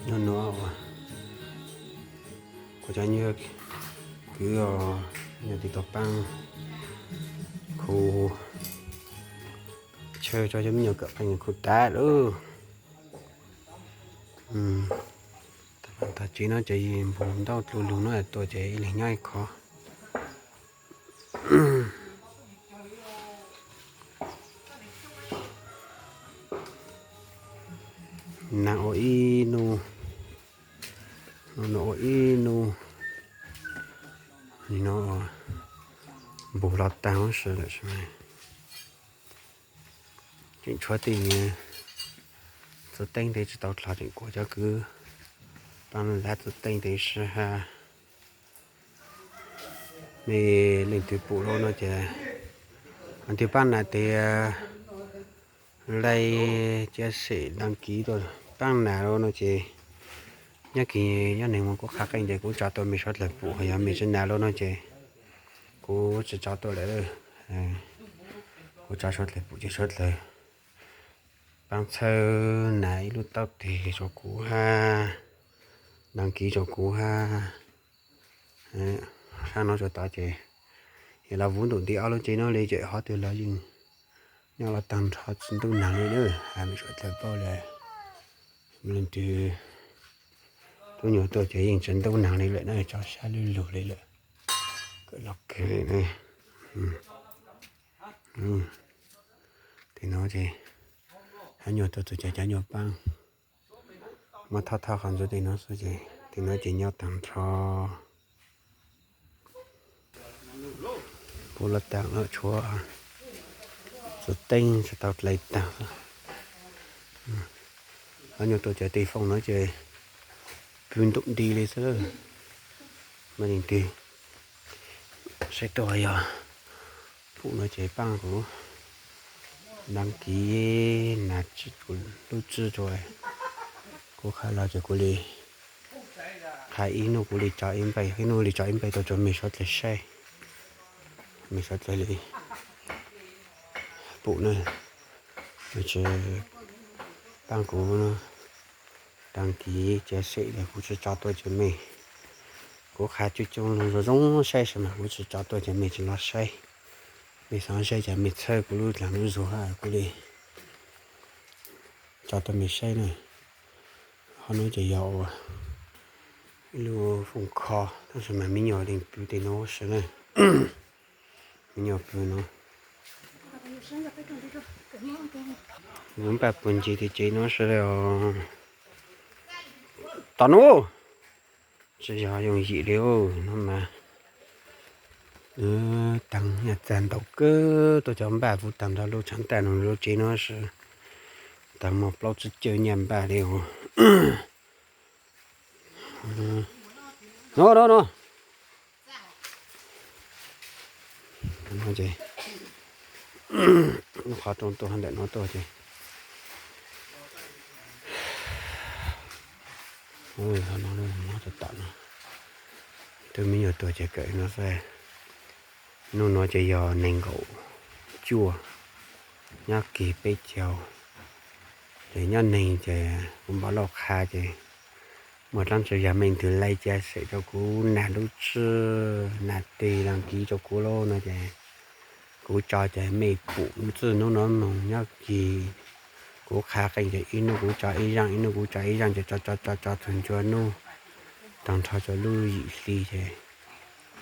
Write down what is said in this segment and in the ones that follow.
Nyob no kuv cov nyuag kwv os, nyuag tiv tauj paab khu chaw tso cov me nyuam kawm qeej khu tas lawm. Tag tsis no ces npus ntau dlua lug no tuaj ces ib leeg nyob ib qho. Nag ua ib nub, nag ua ib nub, nim no npus los tag huv si lawm. Tseem tshuav tej txuas teeb tej tsis tau dlhau, tseem kuas cov kwv paab lab txuas teeb tej sib hab. Nej leej twg pum lawm no ces, leej twg paab nas tias like, chia sẻ, đăng ký tuaj paab nas lawm no ces nyob kis nyob neeg mus kuv qha qeej ces kuv tso tuaj mej suav dlawg pum, ho yog mej tsis nas lawm no ces kuv tsis tso tuaj lawm. Kuv tso suav dlawg pum ces suav dlawg paab txhawb nas ib lub taub teg rua kuv hab, đăng ký rua kuv hab. Sab no tsuas tod ces yog los vuv ntuj nti ob lub tsev no li ces hov twg los yeej nyob los tag nrho tsis ntub nag li na. Has mej suav dlawg paub lawm, leej twg tub nyuag tuaj ces yeej tsis ntub nag li lawm na, tso sab lug lug li lawm. Kawm los kawg li na. Tej no ces cov nyuag tuaj txug ces cov nyuag paab muab thauj thauj qhov ntxwv tej no xwb ces tej no ces nyob tag nrho. Kuv los taag no tshuav txuas teeb tsis tau dlai taag. Cov nyuag tuaj ces tej fooj no ces pw ntuj nti li xwb. Mej leej twg saib tuaj yog pum no ces paab kuv đăng ký nas lub tswb rua kuv qha los ces kuv li qha ib nub kuv li tso ib npaij, ib nub li tso ib npaij tuaj rua mej suav dlawg saib, mej suav dlawg li pum na. Tsis paab kuv đăng ký, chia sẻ los kuv tsis tso tuaj ces mej, kuv qha coob coob zoo zoo saib mas kuv tsis tso tuaj ces mej tsis los saib. Mej xav saib ces mej txhawb kuv lub dlaag lub zug hab kuv li tso tuaj mej saib na. Qhov no ces yog ua ib lub foom kho tab sis mas me nyuam leej pw tej no huv si na. Me nyuam pw no, kuv npaj puag ncig tej tsev no sawv daws os. Tom no tsis yog yooj yim li no mas, taag nyaj txag ntau kawg tuaj cov npaj puv taag nrho lub tshav ntaj no lub tsev no sawv taag muaj plaub tsib caug nyaj npaj li os. No no no, qhov rooj tuaj ntawm no tuaj ces, no, tub me nyuam tuaj ces kawm no xwb. Nub no ces yog nees nkaum cuaj, nyob kis peb caug. Ces nyob neeg ces kuv npaj lauj qha ces muaj dlaab tsi yog mej leej twg like, chia sẻ rua kuv nas lub tswb nas teg, đăng ký rua kuv lawm no ces kuv tso ces mej pum txij nub no moog nyob kis kuv qha qeej ces ib nub kuv tso ib zaaj, ib nub kuv tso ib zaaj ces tso tso tso txug ntua nub taag nrho rua lub yim hli ces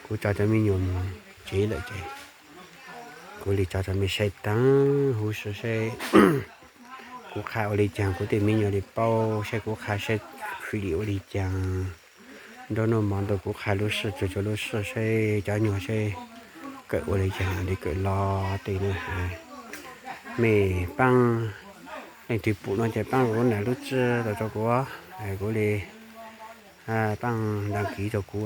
kuv tso cov me nyuam moog tsev lawm ces kuv li tso rua mej saib taag huv si saib kuv qha ua li caag kuv tej me nyuam li paub, saib kuv qha saib fwm li ua li caag. Nruab nub mov ntuj kuv qha lub sij tsuag tsuag lub sij saib cov nyuag saib kawm ua li caag li kawm los tej no. Mej paab leej twg pum no ces paab kuv nas lub tswb rua kuv, kuv li paab đăng ký rua kuv,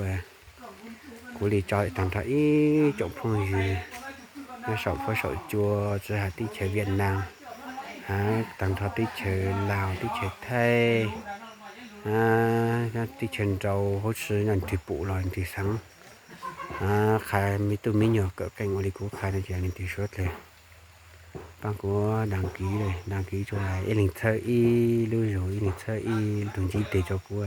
kuv li tso taag nrho ib tsoom phooj ywg nyob saum fuab saum cua tsi has teb chaws Việt Nam, taag nrho teb chaws Laus, teb chaws Thaib, teb chaws nraud huv si leej twg pum los leej twg xaav qha me tub me nyuam kawm qeej ua li kuv qha no ces leej twg suav dlawg Paab kuv dag kiv, dag kiv rua ib leeg txhawb ib lub zug, ib leeg txhawb ib tug ntsib tes rua kuv.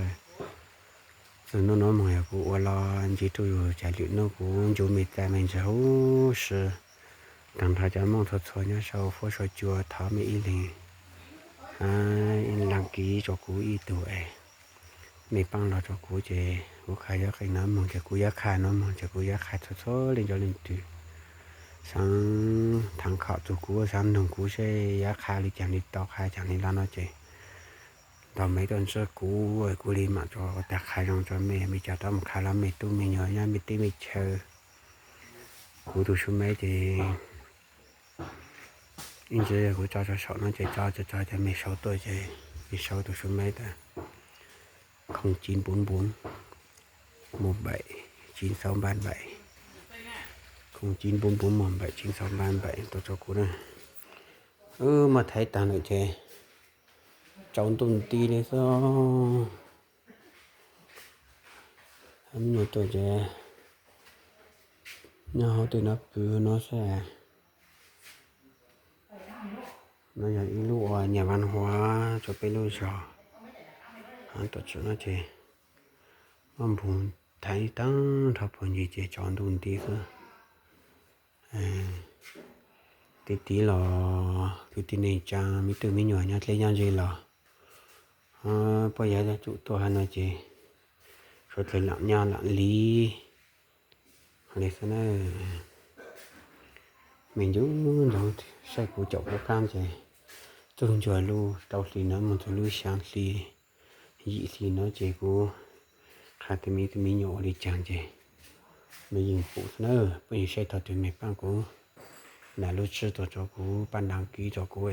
Txug nub nuav moog yog kuv ua los ntsib rua yug, cas lwm nub kuv ncu mej txav mej ntsis huv si, taag nrho cov Moob txhua txhua nyob sau fuab sau cua thov mej ib leeg dag kiv rua kuv ib tug es mej paab los rua kuv ces kuv qha yuav qeej nuav moog ces kuv yuav qha nuav moog ces kuv yuav qha txhua txhua leej cov leej twg xaav thaam khom txug kuv, xaav noog kuv seb yuav qha le caag le tau, qha caag le los no ces ntaag mej tuaj ntsib kuv, kuv le maam rua tag qha zoo rua mej, mej cov rov moog qha los mej tub mej nyuam nyob mej teb mej chaw. Kuv tug Suav meb ces ib ntsis kuv tso rua saum no ces tso tso tso cov mej sau tuaj ces mej sau tug Suav meb tas không chín bốn bốn một bảy chín sáu ba bảy, không chín bốn bốn một bảy chín sáu ba bảy tuaj rua kuv na. Wb muab thaiv taag lawm ces tsaus ntuj nti le xwb. Meb nyuam tuaj ces nyob hauv tej nuav pw nuav xwb. Nuav yog ib lub ua nyam vaj huam rua peb lub zog. Tuaj txug nuav ces muab npug thaiv taag nrho puag ncig ces tsaus ntuj nti xwb. Tiv tiv los kwv tij neej tsaa, mej tub mej nyuam nyob dleb nyob ze los puab yuav tsum tuaj hab no ces suav dlawg laam nyaj laam li le xwb na. Mej ncu ntsoov saib kuv caum kuv qaab ces txug ntsuag lub rau hli nuav moog txug lub xyaa hli yim hli nuav ces kuv qha tug mej tub mej nyuam ua le caag ces mej yeej pum xwb na. Puab yeej saib thaum twg mej paab kuv nam lub tswb tuaj rua kuv, paab dag kiv rua kuv,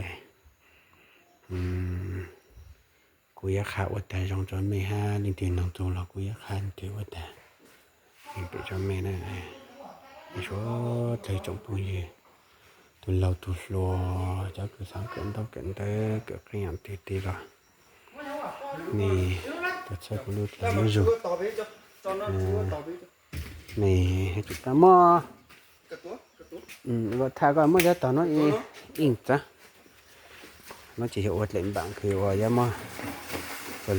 kuv yuav qha ua taag zoo rua mej hab leej twg noog txug los kuv yuav qha leej twg ua taag pem rua mej na. Suav dlawg tsoom phooj ywg, tug laug tug hluas, cov kws xaav kawm ntaub kawm ntawv kawm qee yaam twg teg los mej tuaj txhawb kuv lub dlaag lub zug. Mej yuav tsum paab muab, luas thaij koj muab cov tog nuav ib txav. Nuav ces yog ua dlaim npaam kws uas yuav muab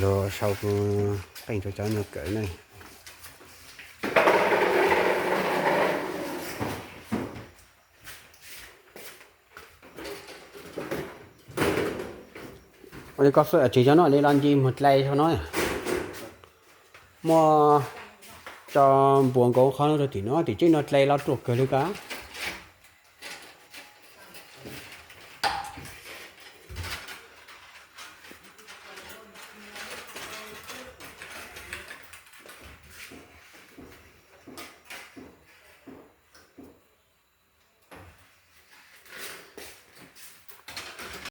luas sau qeej rua cov nyuas kawm ne. Ua le koj xwb tsis yog no le los nce muag dlai zog no. Muaj tso npuas nkaus qhov no rua tim no, tim tseeb no dlai los ruaj kawg le koj.